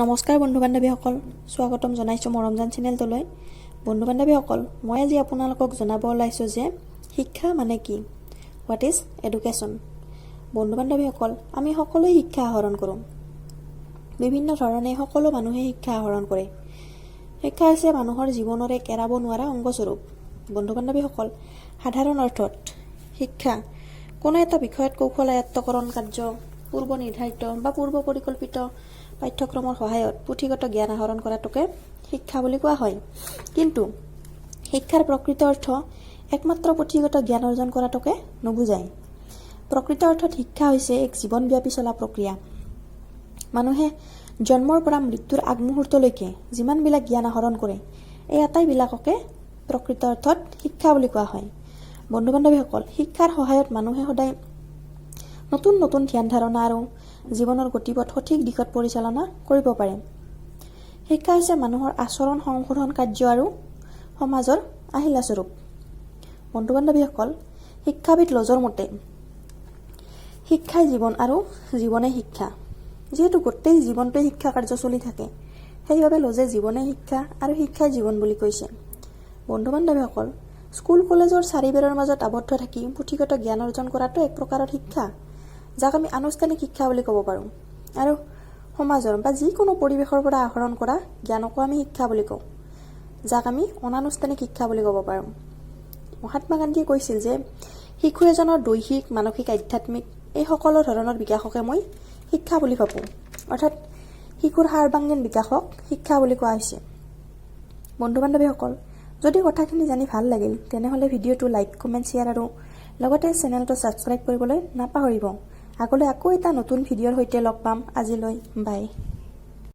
নমস্কাৰ বন্ধু বান্ধৱীসকল, স্বাগতম জনাইছোঁ মৰমজান চেনেলটোলৈ। বন্ধু বান্ধৱীসকল, মই আজি আপোনালোকক জনাব ওলাইছোঁ যে শিক্ষা মানে কি? What is education? বন্ধু বান্ধৱীসকল, আমি সকলোৱে শিক্ষা আহৰণ কৰোঁ। বিভিন্ন ধৰণে সকলো মানুহে শিক্ষা আহৰণ কৰে। শিক্ষা হৈছে মানুহৰ জীৱনৰ এক এৰাব নোৱাৰা অংগস্বৰূপ। বন্ধু বান্ধৱীসকল, সাধাৰণ অৰ্থত শিক্ষা কোনো এটা বিষয়ত কৌশল আয়ত্তকৰণ কাৰ্য, পূৰ্ব নিৰ্ধাৰিত বা পূৰ্ব পৰিকল্পিত পাঠ্যক্ৰমৰ সহায়ত পুথিগত জ্ঞান আহৰণ কৰাটোকে শিক্ষা বুলি কোৱা হয়। কিন্তু শিক্ষাৰ প্ৰকৃত অৰ্থ একমাত্ৰ পুথিগত জ্ঞান অৰ্জন কৰাটোকে নুবুজায়। প্ৰকৃত অৰ্থত শিক্ষা হৈছে এক জীৱনব্যাপী চলা প্ৰক্ৰিয়া। মানুহে জন্মৰ পৰা মৃত্যুৰ আগমুহূৰ্তলৈকে যিমানবিলাক জ্ঞান আহৰণ কৰে, এই আটাইবিলাককে প্ৰকৃত অৰ্থত শিক্ষা বুলি কোৱা হয়। বন্ধু বান্ধৱীসকল, শিক্ষাৰ সহায়ত মানুহে সদায় নতুন নতুন ধ্যান ধাৰণা আৰু জীৱনৰ গতিপথ সঠিক দিশত পৰিচালনা কৰিব পাৰে। শিক্ষা হৈছে মানুহৰ আচৰণ সংশোধন কাৰ্য আৰু সমাজৰ আহিলাস্বৰূপ। বন্ধু বান্ধৱীসকল, শিক্ষাবিদ লজৰ মতে শিক্ষাই জীৱন আৰু জীৱনে শিক্ষা। যিহেতু গোটেই জীৱনটোৱে শিক্ষা কাৰ্য চলি থাকে, সেইবাবে লজে জীৱনে শিক্ষা আৰু শিক্ষাই জীৱন বুলি কৈছে। বন্ধু বান্ধৱীসকল, স্কুল কলেজৰ চাৰিবেৰৰ মাজত আবদ্ধ থাকি পুথিগত জ্ঞান অৰ্জন কৰাটো এক প্ৰকাৰৰ শিক্ষা, যাক আমি আনুষ্ঠানিক শিক্ষা বুলি ক'ব পাৰোঁ। আৰু সমাজৰ বা যিকোনো পৰিৱেশৰ পৰা আহৰণ কৰা জ্ঞানকো আমি শিক্ষা বুলি কওঁ, যাক আমি অনানুষ্ঠানিক শিক্ষা বুলি ক'ব পাৰোঁ। মহাত্মা গান্ধীয়ে কৈছিল যে শিশু এজনৰ দৈহিক, মানসিক, আধ্যাত্মিক এই সকলো ধৰণৰ বিকাশকে মই শিক্ষা বুলি ভাবোঁ। অৰ্থাৎ শিশুৰ সৰ্বাংগীন বিকাশক শিক্ষা বুলি কোৱা হৈছে। বন্ধু বান্ধৱীসকল, যদি কথাখিনি জানি ভাল লাগিল, তেনেহ'লে ভিডিঅ'টো লাইক, কমেণ্ট, শ্বেয়াৰ আৰু লগতে চেনেলটো ছাবস্ক্ৰাইব কৰিবলৈ নাপাহৰিব। আগলৈ আকৌ এটা নতুন ভিডিঅ'ৰ সৈতে লগ পাম। আজিলৈ বাই।